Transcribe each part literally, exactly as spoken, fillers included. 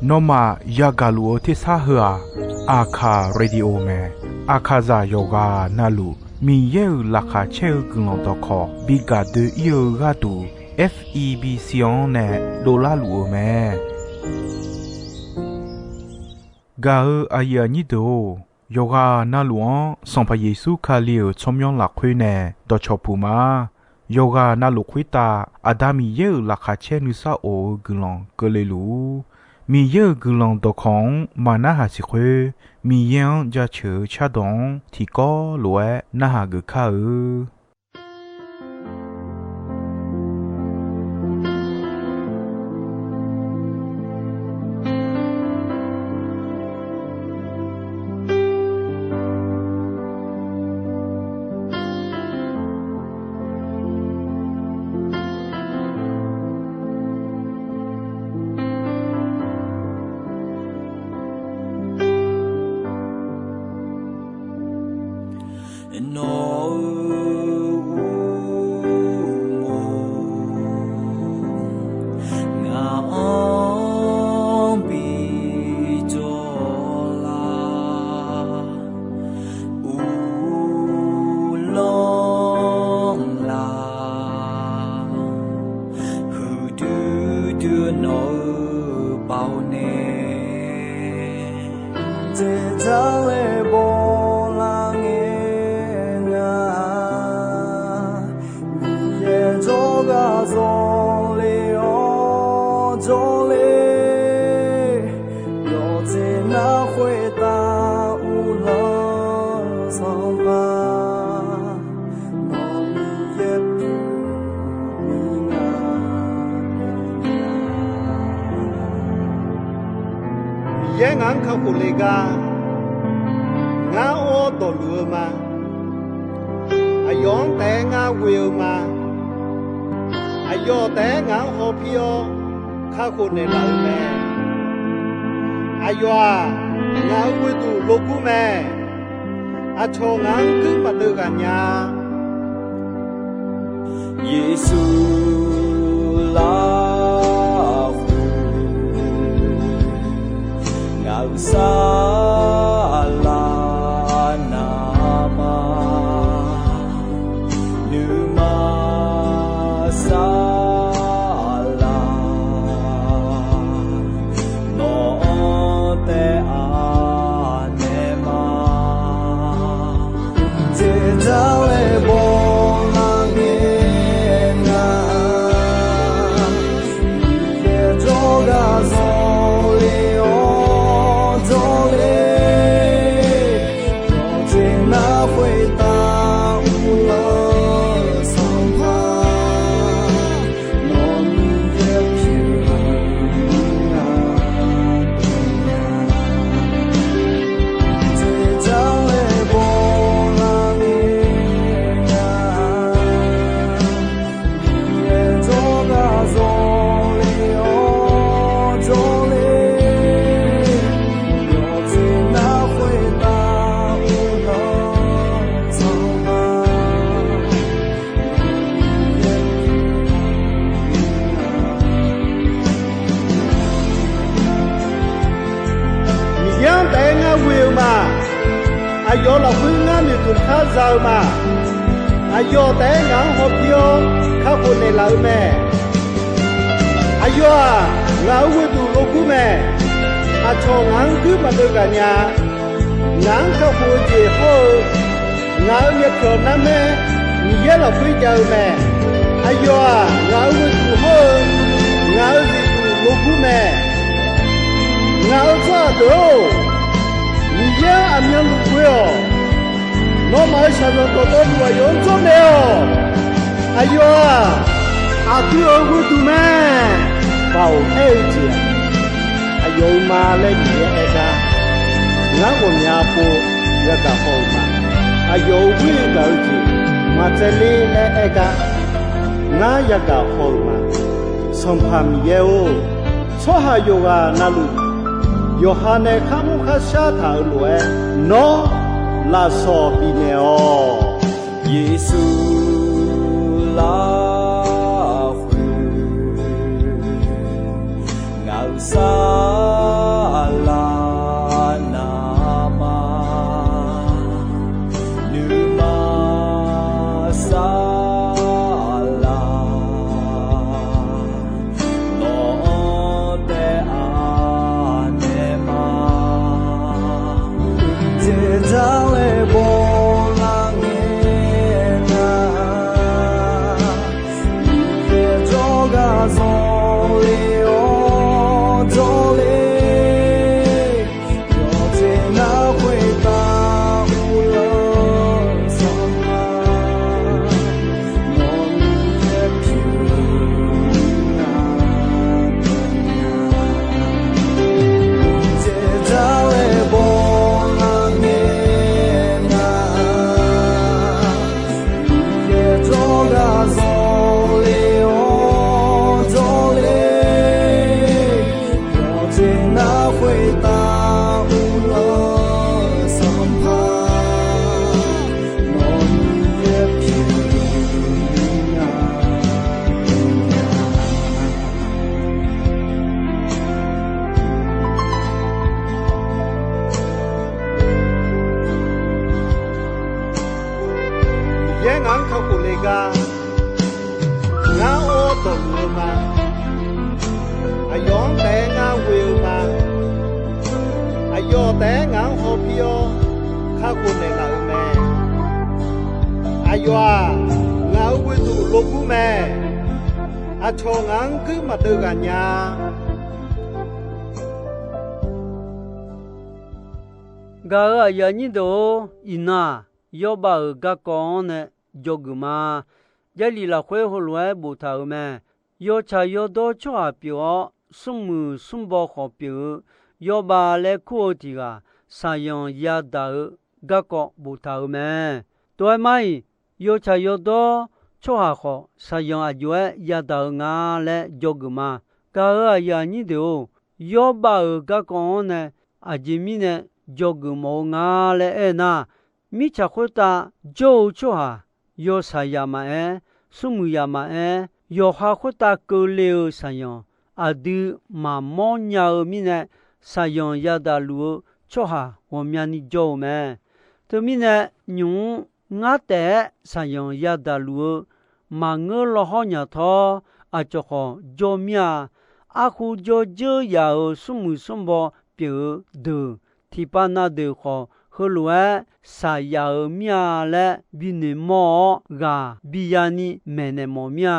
Nawmaf yagaq luf-eu tersar heu-aq, Aqkaq Radio mae. Aqkaqzaq yawqghaq navluf Miqyaer-euq laqkhaq caer-eu guiqlanq dawqkawq bi gaq doe-ir-eu gharduq, F E B C-anr nae dovlar luf-eu mae. Gaq-eu aqyuif aqnyir deuq-or, yawqghaq navluf-anr Sanqpaq Yeqsur Kali-euq tsawrmyanr lafkhoer nae dawqcawq puq ma. Yawqghaq navluf khoertav Aqda Miqyaer-euq laqkhaq caer nuisar of-eu guiqlanq keuvle luf-ur. Miqyaer-euq guiqlanq dawqkawq-anr maqnarhaq siq khoer, Miqyaer-anr jaceuq-eu cardawq-anr tiqkawv lof-aer narhaq geuf kar-eu. Nawq-euq uqmov ngaq-anr bi jawr lar, uvlanr lar, huiqdui dui nawq-eu baoq nae, dzeqdzaq laer bawlar ngae nga. Miqyaer jawrgar zawle-awr jawrle, yawqjeq nar khoertav uvlanr-eu Sanqpaq, nawq Miqyaer pyeuf-eu nga. Miqyaer ngaq-anr kakhof le gar, ngar or dawqluf-eu ma. Aqyawf-anr taef-aer ngar ghoe-eu ma. Aqyawf taef-aer ngaq-anr hawpir-awr kakhof naeqlaf-eu mae. Aqyawf-aq, ngaq-euq ghoeduq logur mae. Aqcawq ngaq-anr guir maqdeuv ghaq nya-a. Yeqsur lafkhoer ngaq-euq saflar navmaqma, nuima saflar nawq-anr taef-a naeq ma. Dzeqdzaq laer bawlar ngae nga. Miqyaer jawrgar zawle-awr jawrle, yawqjeq nar khoertav uvlanr-eu Sanqpaq, nawq Miqyaer pyeuf-eu nga. Dzeqdzaq laer bawlar ngae nga. Miqyaer jawrgar zawle-awr jawrle, yawqjeq nar khoertav uvlanr-eu Sanqpaq, Miqyaer-anr taef-aer ngar ghoe-eu ma. Aqyawf lafkhoer ngar noeqtmq khar za-eu ma. Aqyawf taef-aer ngaq-anr hawpir-awr kakhof naeqlaf-eu mae. Aqyawf-aq, ngaq-euq ghoeduq logur mae. Aqcawq ngaq-anr guir maqdeuv ghaq nya. Ngaq-anr kakhof-eu jeq hawr-eu, ngaq-euq myavpyawq narmaer Miqyaer lafkhoer jav-eu mae. Aqyawf-aq, ngaq-euq ghoeduq hawr-eu, ngaq-euq zifduq logur mae. Ngaq-euq tsawrhaq deuq-or, Miqyaer-anr aqmyanluf ghoe-awq. Nawmaf-euq shaqzanq dawqtawvluf aqyawf-anr jawrnaeq-awq. Aqyawf-aq, aqdui-euq ghoeduq mae. Baoq aer-eu jeq-aq, aqyawf-euq ma laer Miqyaer aer gar, ngar ghawqmya pov yagaq haw-euq ma. Aqyawf-euq ghoer gaq-eu jeq maqtsaevler laer aer gar, ngar yagaq haw-euq ma. Sanqpaq Miqyaer-or, tsawrhaq yawqghaq navluf yawqha nae kharmr kharshar taq-euq lof-aer, nawr lafsawq bifnaeq-awq. Yeqsur lafkhoer Saqlaq navmaqnuima saqlaq, nawq-anr taef-a naeq ma. Teqdar laer bawlar ngae nar, Miqyaer jawrgar zanqler-awr jawrler, yawqjeq nar khoertav uvlanr sanqpaq, nawq-anr yaer pyeuf nar, Miqyaer jawrgar zanqler-awr jawrler, yawqjeq nar khoertav uvlanr sanqpaq, nawq-anr yaer pyeuf nar, Miqyaer jawrgar zanqler-awr jawrler, Miqyaer jawrgar zanqler-awr jawrler, yawqjeq nar khoertav uvlanr sanqpaq, nawq-anr yaer pyeuf nar, Miqyaer ngaq-anr kakhof le gar, ngar or dawqluf-eu ma. Aqyawf-anr taef-aer ngar ghoe-eu ma. Aqyawf taef-aer ngaq-anr hawpir-awr kakhof naeqlaf-euq mae. Aqyawf-aq, ngaq-euq ghoeduq logur mae. Aqcawq ngaq-anr guir maqdeuv ghaq nya. Gaq-euq aqyuif aqnyir deuq-or, iqnan-aq, Yawrbav-euq garkawv-anr nae dzawgeuf ma. Jarlif lafkhoer heulof-aer boftaq-euq mae. Yawtsaq yawdawr tsawrhaq pyeuf-awr, smrmuiq smrbaw khawf pyeuf-eu Yawrbav laer kur-eu tiq ghaq shaqzanq yadaq-eu garkawv boftaq-euq mae. Tov-aer mar-iq, yawtsaq yawdawr tsawrhaq khawf shaqzanq aqjox-aer yadaq-eu nga laer dzawgeuf ma. Gaq-euq aqyuif aqnyir deuq-or, Yawrbav-euq garkawv-anr nae aqjeq mirnae dzawgeuf mawf-eu nga laer aernar, mirtsaq khoertav jawr-eu tsawrhaq, yawshaq zaq maqaer, smrmuiq zaq maqaer, yawqha khoertav keuvle-eu shaqzanq aqdui maqmawr nya-eu mirnae, shaqzanq yadaq luf-eu tsawrhaq ghawqmyani jawr-eu mae. Teumirnae, nymq-mr ngar taef-aer shaqzanq yadaq luf-eu maqngeur law hawr nya tawr, aqcawq khawf jawr mir-a. Arkhu jawr dzeur yaf-euq smrmuiq smrbaw pyeuf-eu deuq, tiqpav na deuq khawf heulof-aer shaq yaf-euq mir-a laer binoeq mawr-awr ghaq bi yani maeqnaeq mawf mir-a.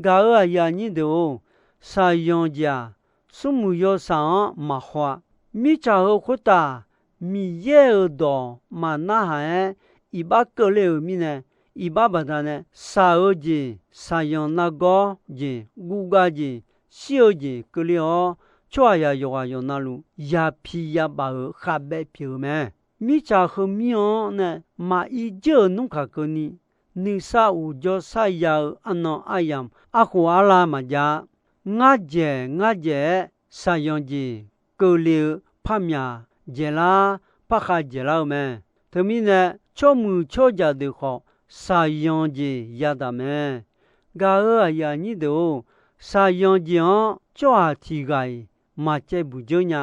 Gaq-euq aqyuif aqnyir deuq-or, shaqzanq jeq-aq, smrmuiq yawshaq-anr maqhaw-a. Mirtsaq heu khoertav Miqyaer-euq dawq maqnarhaq-aer iqbax keuvle-euq mirnae, iqbax baqdanae shaq-eu jeq, shaqzanq nargawr jeq, guvgav jeq, shir-eu jeq keuvle-awr, tsawrhaqzaq yawqghaq yawqnavluf yapiq yabaf-euq khavbaev pyeuf-eu mae. Mirtsaq heumir-anr nae maqir dzeur-euq nmr kaq keuvni, nuisar uqdzawr sarya-eu arnan aryamq arkhof arla maqjav-a. Ngar dzaeq ngar dzaeq-aer shaqzanq jeq keuvle-eu par myaq dzaeqlar, par khav dzaeqlar-eu mae. Teumirnae, tsawrmuiq tsawrjaq deuq khawf shaqzanq jeq yadaq mae. Gaq-euq aqyuif aqnyir deuq-or, shaqzanq jeq-anr tsawrhaq tiq ghaq-iq maqcaev buq dzeur nya.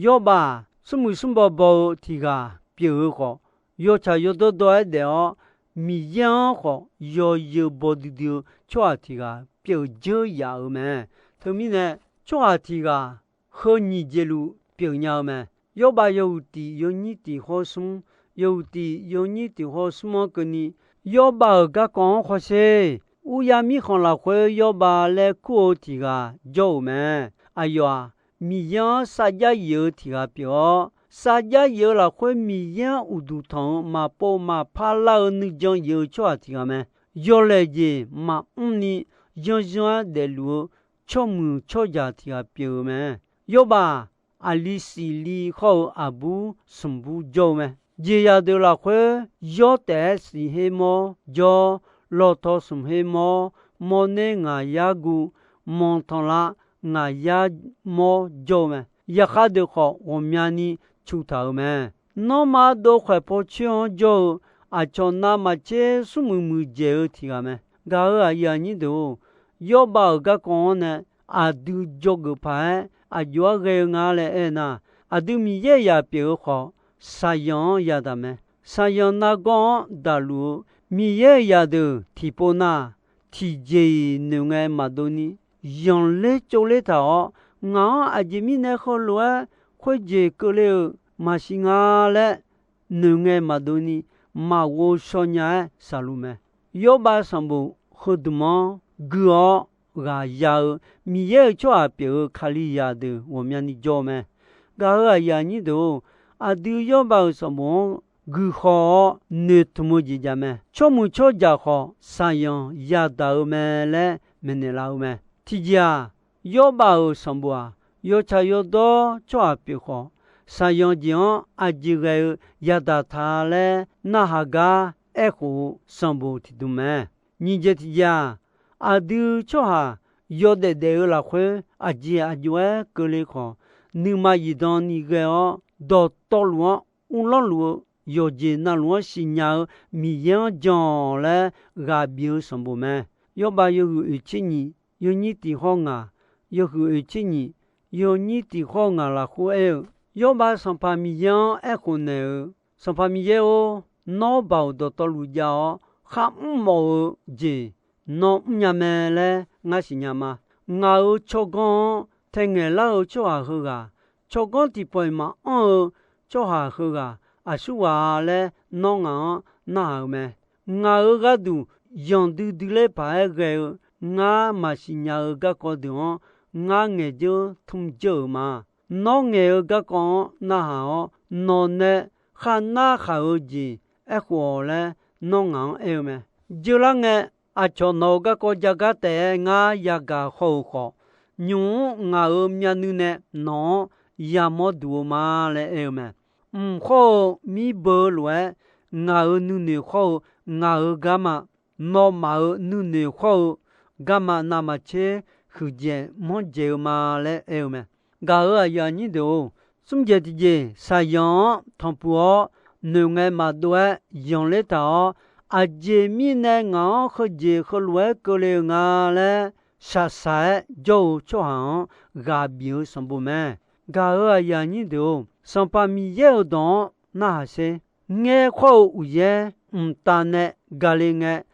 Yawrbav-aq, smrmuiq smrbaw baw-eu tiq ghaq pyeuf-eu khawf, yawtsaq yawdawr dawr-aer daef-awr, Miqyaer-anr khawf yawzeu baw duidui-eu tsawrhaq tiq ghaq pyeuf dzeur yaf-euq mae. Teumirnae, tsawrhaq tiq ghaq heu nyiq jeq luf pyeuf nya-eu mae. Yawrbav yawhuiq tiq yawnyir tiq hawr-eu smr, yawhuiq tiq yawnyir tiq hawr-eu smr-anr keuvni, Yawrbav-euq garkawv-anr hawsher. Uryar mirkhanq lafkhoer Yawrbav laer kur-eu tiq ghaq jawr-euq mae. Aqyawf-aq, Miqyaer-anr sarjax yif-eu tiq ghaq pyeuf-awr, sarjax yif-eu lafkhoer Miqyaer-anr uqduq tanq-eu maqpov maqpar lar-eu nuijan yif-eu tsawrhaq tiq ghaq mae. Yawlaeq jeq maqmr ni yanrzanr-aer daefluf-eu tsawrmuiq tsawrjaq tiq ghaq pyeuf-eu mae. Yawrbav-aq, aqli siq li hawr-eu aqbur smq bur jawr-eu mae. Jeqzaq deuq lafkhoer, yawr taef-aer siq her mawr jawr, lawqtaw smq her mawr, mawrner ngaq yar guv, manqtanqlav ngaq yar mawr jawr-eu mae. Zaqkhav deuq khawf ghawqmyani cuq taq-euq mae. Nanrma dov khaeq paw coer-anr jawr-eu aqcawq navmaqtser smrmuiq muiqdzaeq-eu tiq ghaq mae. Gaq-euq aqyuif aqnyir deuq-or, Yawrbav-euq garkawv-anr nae aqdui dzawgeuf paq-aer aqjox-aer ghae-eu nga laer aernar, aqdui Miqyaer-euq zaq pyeuf-eu khawf, saqyanq-anr yadaq mae. Saqyanq nargawr-anr daqluf-eu Miqyaer-euq zaqdeuq tiqpov nar, tiqjeq-iq noeqngae maqdov ni, yanqler tsovler taq-awr, ngaq-anr aqjeq mirnae heulof-aer khoerjeq keuvle-eu maqsiq nga laer noeqngae maqdov ni, maqghov shaw nya-aer saqluf mae. Yawrbav sanqbof heudmq-anr gui-awr ghaq ya-eu Miqyaer-euq tsawrhaq pyeuf-eu Kalizaq deuq ghawqmyani jawr-eu mae. Gaq-euq aqyuif aqnyir deuq-or, aqdui Yawrbav-euq sanqbof-anr guikhaw-awr noeqtmq-eu jeq jav mae. Tsawrmuiq tsawrjaq khawf, saqyanq yadaq-eu mae laer maeqnaeq laf-eu mae. Tiqjeq-aq, Yawrbav-euq sanqbof-aq, yawtsaq yawdawr tsawrhaq pyeuf khawf, saqyanq jeq-anr aqjeq ghae-eu yadaq ta laer narhaq gar aerkhof-eu sanqbof tiqdmq mae. Nyiq jeq tiqjeq-aq, aqdui tsawrhaq yawdaef daef-eu lafkhoer aqjeq aqjox-aer keuvle khawf, nuima zifdan ni ghae-awr dawqtawvluf-anr uvlanr luf-eu yawqjeq navluf-anr siqnya-eu Miqyaer-anr jan-awq laer ghaq bif-eu sanqbof mae. Yawrbav yawhuiq oeq tser nyiq, yawnyir tiq hawr ngaq, yawhuiq oeq tser nyiq, yawnyir tiq hawr ngaq lafkhoer aer-eu, Yawrbav Sanqpaq Miqyaer-anr aerkhof naeq-eu, Sanqpaq Miqyaer-or, nawr baoq dawqtawvluf jav-awr kharmr mawf-eu jeq nawr mrnya mae laer ngar siqnya ma. Ngaq-euq tsawrganr-anr taengaeq lar-eu tsawrhaq heughaq, tsawrganr tiqpawf-iq maqanr-eu tsawrhaq heughaq aqsurghaq-a laer nawr ngaq-anr narhaq-eu mae. Ngaq-euq gharduq yanqdui dui ler paq-aer ghae-eu ngar maqsiq nya-eu garkawv deuq-anr ngar ngaeq dzeur tmr dzeur-euq ma. Nawr ngaeq-eu garkawv-anr narhaq-awr, nawq nae kharnar khaq-eu jeq aerkhof-awq laer nawr ngaq-anr aer-eu mae. Dzeur lar ngae, aqcawq nawq-euq garkawv ja gar taef-aer ngar yagaq hawr-eu khawf, nymq-mr ngaq-euq myavnuiv nae nawq-anr yamawr duq-eu ma laer aer-eu mae. Mq khawr-eu mirbeu lof-aer ngaq-euq nuinoeq khawr-eu ngaq-euq garma, nawmaf-euq nuinoeq khawr-eu garma navmaqtser huiqdzaeq manrdzaeq-eu ma laer aer-eu mae. Gaq-euq aqyuif aqnyir deuq-or, smr jeq tiqjeq saqyanq-anr tanqpuq-awr noeqngae maqdov-aer yanqler taq-awr, aqjeq mirnae ngaq-anr heujeq heulof-aer keuvle-eu nga laer shaqshaq-aer jawr-eu tsawrhaq-anr ghaq bif-eu sanqbof mae. Gaq-euq aqyuif aqnyir deuq-or, Sanqpaq Miqyaer-euq dawq-anr narhaq sher. Ngaer khawr-eu uqyaer mqtav nae gale ngae,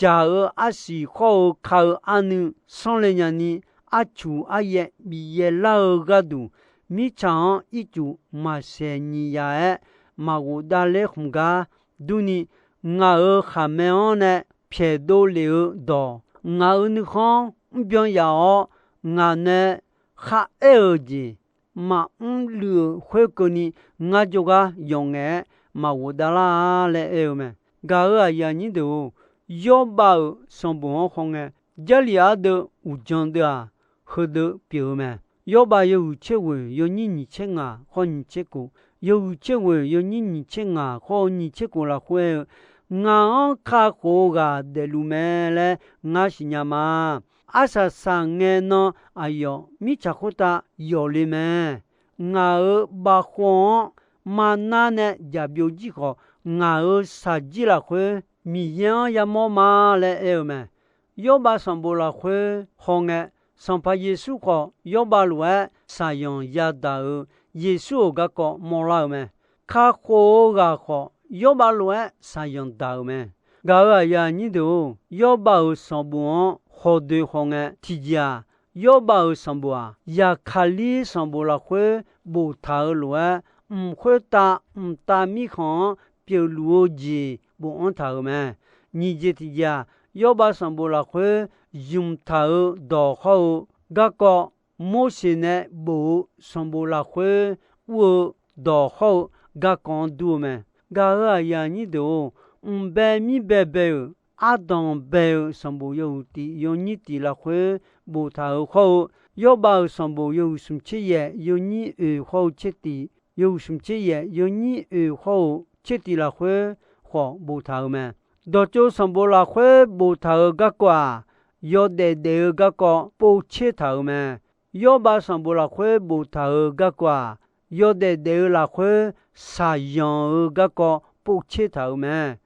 jaq-euq arsiq khawr-eu ka-eu arnuiv sanrle nyani, arcuq aryaev bif yaev lar-eu gharduq, mirtsaq-anr ircuf maqsaeq nyiq yaf-aer maqghof davler khmq gar durni, ngaq-euq khaqmae-anr nae pyaeqdov lef-eu dawq, ngaq-euq nuikhanr mrbyan yaf-awr, ngaq nae kharaer-euq jeq maqmr luiv-euq khoerkeuvni, ngar jawrgar yawf ngaef-aer maqghof davlar-a laer aer-eu mae. Gaq-euq aqyuif aqnyir deuq-or, Yawrbav-euq sanqbof-anr hawngae, Jarlif ardeuv uqdzan deuv-aq, heudeuv pyeuf-eu mae. Yawrbav yawhuiq tser ghoeq yawnyir nyiq tser ngaq khawr nyiq tser kof, yawhuiq tser ghoeq yawnyir nyiq tser ngaq khawr-eu nyiq tser kof lafkhoer aer-eu, Ngaq-anr kakhof-eu ghaq daefluf mae laer ngar siqnya ma. Arsaq saq ngae nan aqyawf mirtsaq khoertav yawf le mae. Ngaq-euq bavkhov-anr marnar nae jaqbyov jir khawf, ngaq-euq shaqjir lafkhoer Miqyaer-anr yamawr ma laer aer-eu mae. Yawrbav sanqbof lafkhoer hawngae, Sanqpaq Yeqsur khawf Yawrbav lof-aer saqyanq yadaq-euq Yeqsur-euq garkawv mawrlar-eu mae. Kakhof-eu ghaq khawf, Yawrbav lof-aer saqyanq daq-euq mae. Gaq-euq aqyuif aqnyir deuq-or, Yawrbav-euq sanqbof-anr hawdoe hawngae, tiqjeq-aq, Yawrbav-euq sanqbof-aq, Yaqkaqlir sanqbof lafkhoer boftaq-euq lof-aer, mq khoertav mqtav mirkhanq-anr pyeufluf-eu jeq bofanr taq-euq mae. Nyiq jeq tiqjeq-aq, Yawrbav sanqbof lafkhoer zmqtaq-euq dawq hawr-eu garkawv, Morseq nae bof-eu sanqbof lafkhoer ur-eu dawq hawr-eu garkawv-anr dur-eu mae. Gaq-euq aqyuif aqnyir deuq-or, mqbae mirbae bae-euq ardanq bae-eu sanqbof yawhuiq tif yawnyir tif lafkhoer boftaq-euq hawr-eu, Yawrbav-euq sanqbof yawhuiq smq tser yaef yawnyir oeq hawr-eu tser tif, yawhuiq smq tser yaef yawnyir oeq hawr-eu tser tif lafkhoer khawf boftaq-euq mae. Dawqtsov sanqbof lafkhoer boftaq-euq garkawv-aq, yawdaef daef-eu garkawv povtser taq-euq mae. Yawrbav sanqbof lafkhoer boftaq-euq garkawv-aq, yawdaef daef-eu lafkhoer saqyanq-eu garkawv povtser taq-euq mae.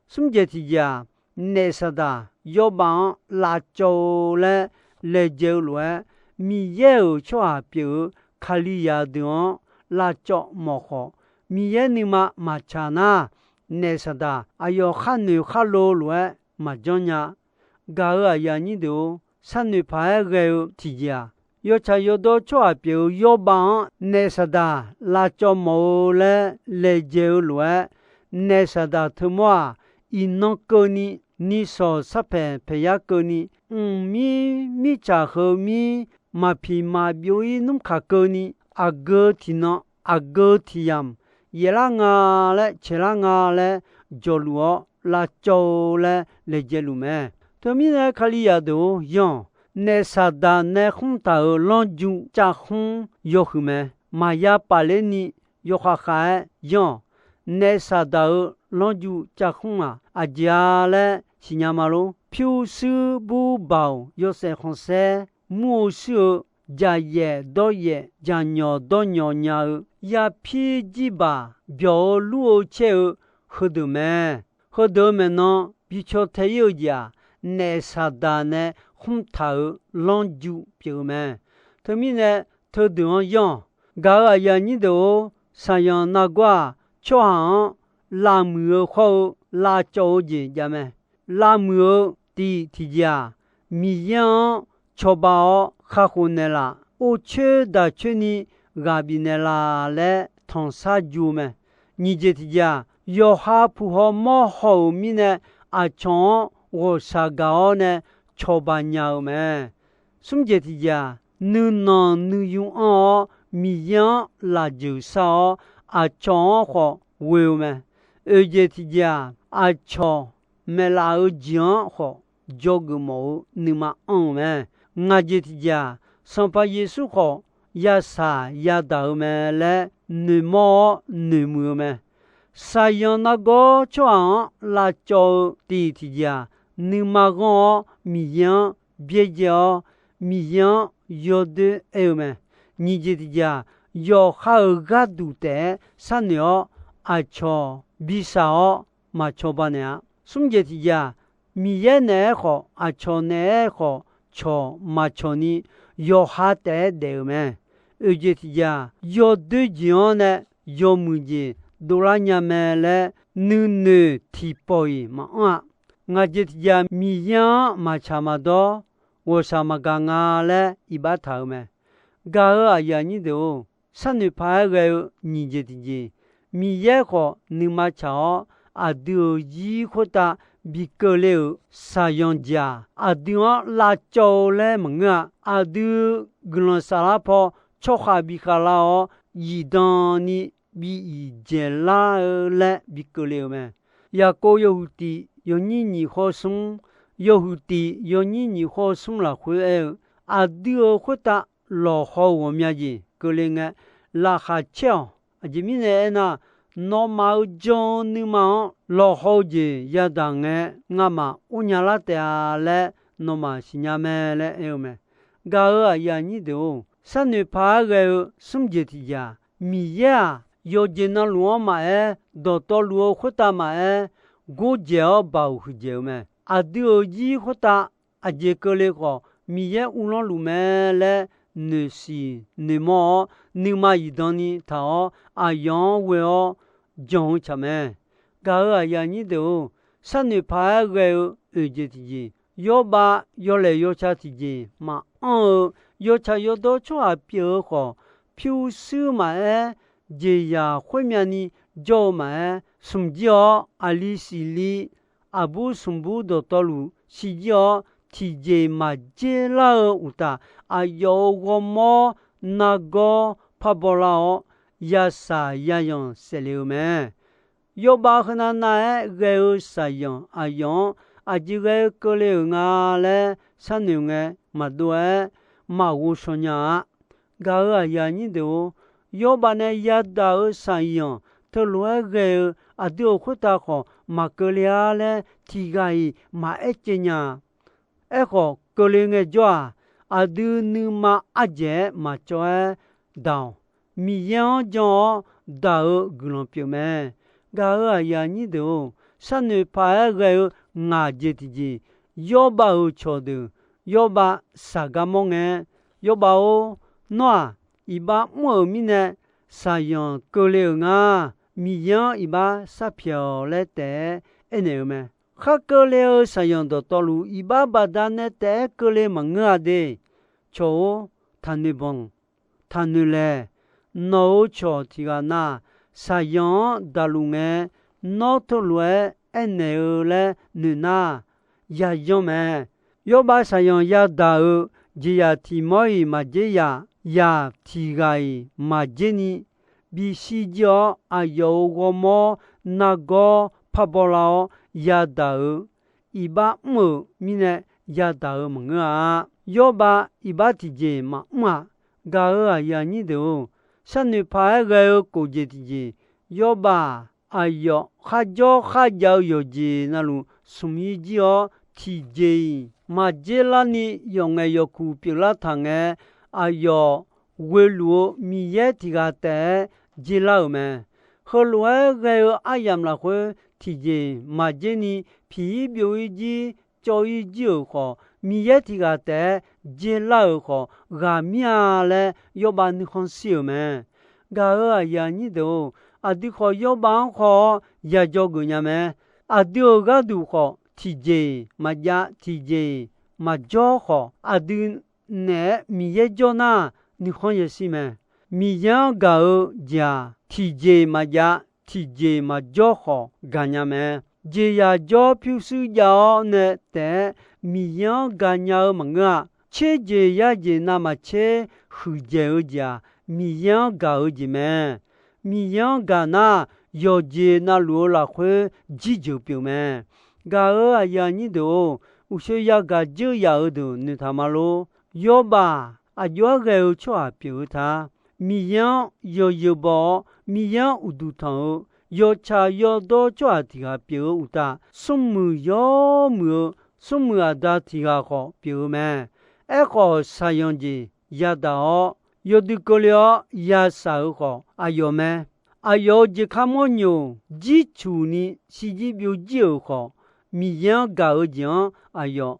Smr jeq tiqjeq-aq, naef Saqdaq Yawrbav-anr lavcawv-eu laer laejae-eu lof-aer, Miqyaer-euq tsawrhaq pyeuf-eu Kalizaq deuq-anr lavcawv mawf khawf, Miqyaer nuima maqtsaq nar, naef Saqdaq aqyawf khar noeq khar lo lof-aer maqjanr nya. Gaq-euq aqyuif aqnyir deuq-or, sharnoeq paq-aer ghae-eu tiqjeq-aq, yawtsaq yawdawr tsawrhaq pyeuf-eu Yawrbav-anr naef Saqdaq lavcawv mawf-eu laer laejae-eu lof-aer, naef Saqdaq teumawr-aq, iqnan keuvni, nisawq sarpaeq paeqyar keuvni, mqmir mirtsaq heu mir maqpiq maqbyov-ir nmrkaq keuvni, aqgeu tiqnan aqgeu tiqyamq yaeflar nga laer caeqlar nga laer jawqluf-awr lavcawv-eu laer laejae luf mae. Teumirnae Kalizaq deuq-or, yanr-awq. Naef Saqdaq nae khmr taq-euq lanrju cavkhmr yawhuiq mae. Maqya pafler ni yawkhav khav-aer yanr-awq. Naef Saqdaq-euq lanrju cavkhmr-aq, aqjeq-a laer siqnya ma lor. Pyurshuir bur baoq yawshaef khanqsaer mur-eu shuir-eu, jaqyaef dawryaef jaqnyawq dawrnyawq nya-eu, yapir jirbaq byawq-eu lur-eu caer-eu heudeuq mae. Heudeuq-eu maeqnan bi caw tae-ir-eu jeq-aq, naef Saqdaq nae khmr taq-euq lanrju pyeuf-eu mae. Teumirnae, teudeuq-anr yanr-awq. Gaq-euq aqyuif aqnyir deuq-or, saqyanq nargawr-aq, tsawrhaq-anr lavmuiq-eu khawr-eu lavcawv-eu jeq jav mae. Lavmuiq-eu tiq tiqjeq-aq, Miqyaer-anr cawba-awr kakhof naeqlaf, or coer daq coer ni ghaq bifnaeq laf laer tanqsar ju-eu mae. Nyiq jeq tiqjeq-aq, yawqha puq haw mawr haw-euq mirnae, aqcawq-anr ghawqshaq gaq-awr nae cawba nya-eu mae. Smr jeq tiqjeq-aq, nuinanq nuiyu anr-awr Miqyaer-anr lafjeuq shar-awr, aqcawq-anr khawf ghoe-eu mae. Oeq jeq tiqjeq-aq, aqcawq maeqlaf-eu jeq-anr khawf dzawgeuf mawf-eu nuima anr-eu mae. Ngaq jeq tiqjeq-aq, Sanqpaq Yeqsur khawf yashaq yadaq-eu mae laer noeqmawr-awr noeqmuiq-eu mae. Saqyanq nargawr tsawrhaq-anr lavcawv-eu tiq tiqjeq-aq, nuima ghanr-awr Miqyaer-anr byaerdzae-awr, Miqyaer-anr yawdoer aer-eu mae. Nyiq jeq tiqjeq-aq, yawqha-euq gharduq taef-aer sharnoeq-awr, aqcawq bi shaq-awr maq cawba naeq-a. Smr jeq tiqjeq-aq, Miqyaer naeq-aer khawf, aqcawq naeq-aer khawf, cawq maq cawq ni, yawqha taef-aer daef-euq mae. Oeq jeq tiqjeq-aq, yawdoer jeq-anr nae yawmuiq jeq dovlar nya mae laer nuinoeq tiqpawf-iq maqanr-a. Ngaq jeq tiqjeq-aq, Miqyaer-anr maqtsaq maqdawr, ghawqshaq maqgaq nga laer iqbax taq-euq mae. Gaq-euq aqyuif aqnyir deuq-or, sharnoeq paq-aer ghae-eu nyiq jeq tiqjeq, Miqyaer khawf nuima tsaq-awr, aqdui-euq zir khoertav bi keuvle-euq saqyanq jeq-aq, aqdui-anr lavcawv-eu laer maqngeur-a. Aqdui guiqlanq saflar paw tsawrkhav bi khavlar-awr, zifdan ni bi iqdzaeq lar-eu laer bi keuvle-euq mae. Yaqkov yawhuiq tiq yawnyir nyiq khawr smr, yawhuiq tiq yawnyir nyiq khawr smr lafkhoer aer-eu, aqdui-euq khoertav lawqhaw-eu ghawqmya jeq keuvle ngae, laqkhaq caer-awq. Aqjeq mirnae aernar, nawmaf-euq jan-eu nuima-anr lawqhaw-eu jeq yadaq ngae, ngamaf or nya lar taef-a laer nawmaf siqnya mae laer aer-eu mae. Gaq-euq aqyuif aqnyir deuq-or, sharnoeq paq-aer ghae-eu smr jeq tiqjeq-aq, Miqyaer-aq, yawqjeq navluf-anr maqaer, dawqtawvluf-eu khoertav maqaer, gordzaeq-awr baoq huiqdzaeq-eu mae. Aqdui-euq zir khoertav aqjeq keuvle khawf, Miqyaer uvlanr luf mae laer noeqsiq noeqmawr-awr, nuima zifdan ni taq-awr, aqyawf-anr ghoe-awr jan-eu tsaq mae. Gaq-euq aqyuif aqnyir deuq-or, sharnoeq paq-aer ghae-eu oeq jeq tiqjeq, Yawrbav yawlaeq yawca tiqjeq maqanr-eu, yawtsaq yawdawr tsawrhaq pyeuf-eu khawf, pyurshuir maqaer, jeqzaq khoermyavni jawr-eu maqaer, smq jir-awr aqli siqli, aqbur smq bur dawqtawvluf shirjir-awr, tiqjeq maqjer lar-eu uqtaf, aqyawf-euq ghawrmawr nargawr parbaw lar-awr, yashaq yayanq saefle-eu mae. Yawrbav heunav nav-aer ghae-eu saqyanq aqyawf-anr aqjeq ghae-eu keuvle-euq nga laer sharnoeq ngae maqdov-aer maqghov shaw nya-a. Gaq-euq aqyuif aqnyir deuq-or, Yawrbav nae yadaq-eu saqyanq teulof-aer ghae-eu aqdui-euq khoertav khawf maqkeuvle-a laer tiqghaq-iq maqaer caev nya-a. Aerkhawf, keuvle ngaejawr-aq, aqdui nuima ardzaeq-aer maqcawv-aer daq-awq. Miqyaer-anr jan-awr daq-eu guiqlanq pyeuf mae. Gaq-euq aqyuif aqnyir deuq-or, sharnoeq paq-aer ghae-eu ngaq jeq tiqjeq, Yawrbav-euq cawqdeuq, Yawrbav shaq gar mawr ngae-aer, Yawbav-or, nawr-aq, iqbax mr-euq mirnae shaqzanq keuvle-euq nga. Miqyaer-anr iqbax sharpyaeq-awq laer taef-aer aernaeq-eu mae. Khar keuvle-eu shaqzanq dawqtawvluf iqbax baqdanae taef-aer keuvle maqngeur-a de. Cawq-or, taqnoeq banq, taqnoeq laeq. Nawq-euq cawq tiq ghaq na, shaqzanq-anr daqluf ngae, nawr teulof-aer aernaeq-eu laer noeq nar, yayan mae. Yawbav shaqzanq yadaq-euq jeqzaq tiq mawr-iq maqjer yaq, yaq tiq ghaq-iq maqjer ni, bishir jir-awr aqyawf-euq ghawrmawr nargawr parbaw lar-awr yadaq-euq, iqbax mr-euq mirnae yadaq-eu maqngeur-a. Yawbav iqbax tiqjeq maqmr-aq, gaq-euq aqyuif aqnyir deuq-or, sharnoeq paq-aer ghae-eu kof jeq tiqjeq, Yawbav-aq, aqyawf kharjawr kharjav-eu yawqjeq navluf smq-ir jir-awr, tiqjeq-iq maqjer larni yawqngaeq yawqkuq pyeuflar taq ngae, aqyawf ghoeluf-eu Miqyaer tiq ghaq taef-aer jer lar-euq mae. Heulof-aer ghae-eu aryamq lafkhoer tiqjeq maqjer ni piq-ir byov-ir jir cawv-ir jir-euq khawf, Miqyaer tiq ghaq taef-aer jer lar-euq khawf ghaq mir-a laer Yawbav nuikhanr shir-euq mae. Gaq-euq aqyuif aqnyir deuq-or, aqdui khawf Yawbav-anr haw-awr yajawr geuf nya mae. Aqdui-euq gharduq khawf, tiqjeq-iq maqjav, tiqjeq-iq maqjawr khawf, aqdui naeq-aer Miqyaer jawr nar, nuikhanr yashir mae. Miqyaer-anr gaq-eu jeq-aq, tiqjeq maqjav, tiqjeq maqjawr khawf gaqnya mae. Jeqzaq jawr pyurshuir jav-awr nae taef-aer Miqyaer-anr gaqnya-eu maqngeur-a. Tser jeq yar jeq navmaqtser huiqdzaeq-eu jeq-aq, Miqyaer-anr gaq-eu jeq mae. Miqyaer-anr gaq nar, yawqjeq navluf-eu lafkhoer jirjeuq pyeuf mae. Gaq-euq aqyuif aqnyir deuq-or, uqshoe yagaq dzeur yaf-eu deuq noeqtaq ma lor. Yawbav aqjox-aer ghae-eu tsawrhaq pyeuf-eu ta. Miqyaer-anr yawzeu baw-awr, Miqyaer-anr uqduq tanq-eu yawtsaq yawdawr tsawrhaq tiq ghaq pyeuf-eu uqtaf, smrmuiq yawmuiq-eu smrmuiq aqda tiq ghaq khawf pyeuf-eu mae. Aerkhawf, shaqzanq jeq yadaq-awr, yawdui keuvle-awr yashaq-euq khawf aqyawf mae. Aqyawf-euq jeq kar mawrnyoq jircuq ni shirjir byovjir-euq khawf, Miqyaer-anr gaq-eu jeq-anr aqyawf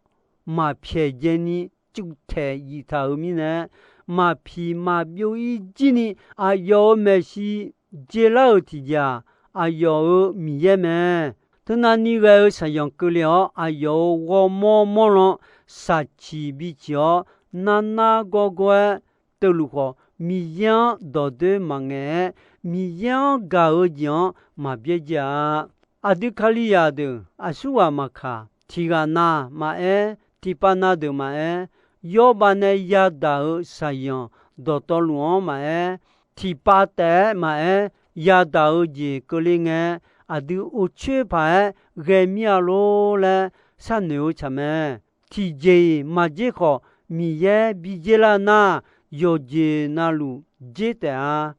maqpyaeq dzaeni cuvtaeq yiftaq-euq mirnae, maqpiq maqbyov-ir jir ni aqyawf-euq maeqshi jeq lar-euq tiqjeq-aq, aqyawf-euq Miqyaer mae. Teunavni ghae-eu shaqzanq keuvle-awr, aqyawf-euq ghawrmawr mawrlan shaqciq biciq-awr, narnar gawrgawr-aer teuluf khawf, Miqyaer-anr dawqdoer maqngaeq-aer, Miqyaer-anr gaq-eu jeq-anr maq byaerdzae-a. Aqdui Kalizaq deuq aqsurghaq maqkaq, tiq ghaq na maqaer, tiqpav na deuq maqaer, Yawbav nae yadaq-euq shaqzanq dawqtawvluf-anr maqaer, tiqpav taef-aer maqaer, yadaq-eu jeq keuvle ngae, aqdui uqcoer paq-aer ghae mir-a lor laer sharnoeq-eu tsaq mae. Tiqjeq-iq maqjer khawf, Miqyaer bi dzer lar nar, yawqjeq navluf dzer taef-a.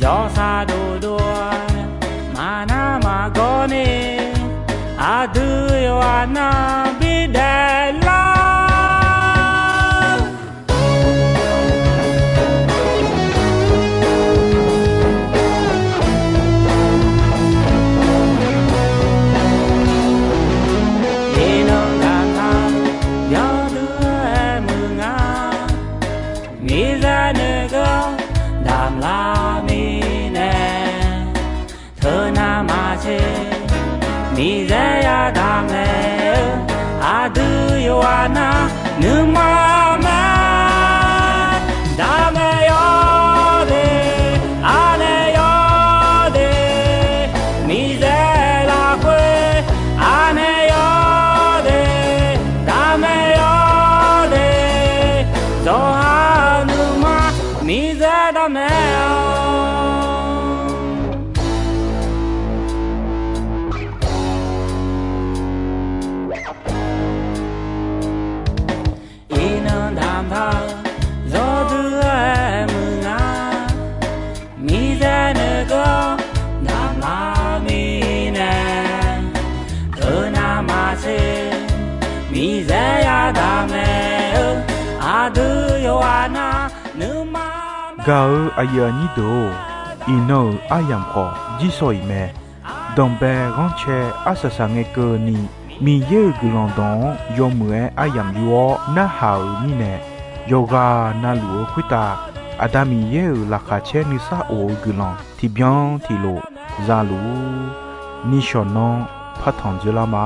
Dawqsaq dovdov-aer maqnar maqgawr ni, aqdui yawqghaq nar bidaef lar. Iqnan damqtaq yawdui-aer muiq nga, miqzaq noeqgeur damqlar mirnae, teunav maqtser miqzaq yadaq mae-eu, aqdui yawqghaq nar nuima mae. Daqmaeq yawde, aqnaeq yawde, miqzaq lafkhoer aqnaeq yawde, daqmaeq yawde, zawqha-eu nuima miqzaq daqmaeq-awq. Iqnan damqtaq yawdui-aer muiq nga, miqzaq noeqgeur damqlar mirnae, teunav maqtser miqzaq yadaq mae-eu, aqdui yawqghaq nar nuima mae. Gaq-eu aqyuif aqnyir deuq-or, iqnan-euq aryamq khawf jirsawq iq mae. Danqbae ghanrcae arsaq saqngae keuvni, Miqyaer-euq guiqlanq dawq-anr yawmuiq-aer aryamq yur-awr narhaq-euq mirnae, yawqghaq navluf-eu khoertav Aqda Miqyaer-euq laqkhaq caer nuisar of-eu guiqlanq tiqbyan tiqlof za luf-ur. Nishawq nanr partanq dzoerlar ma.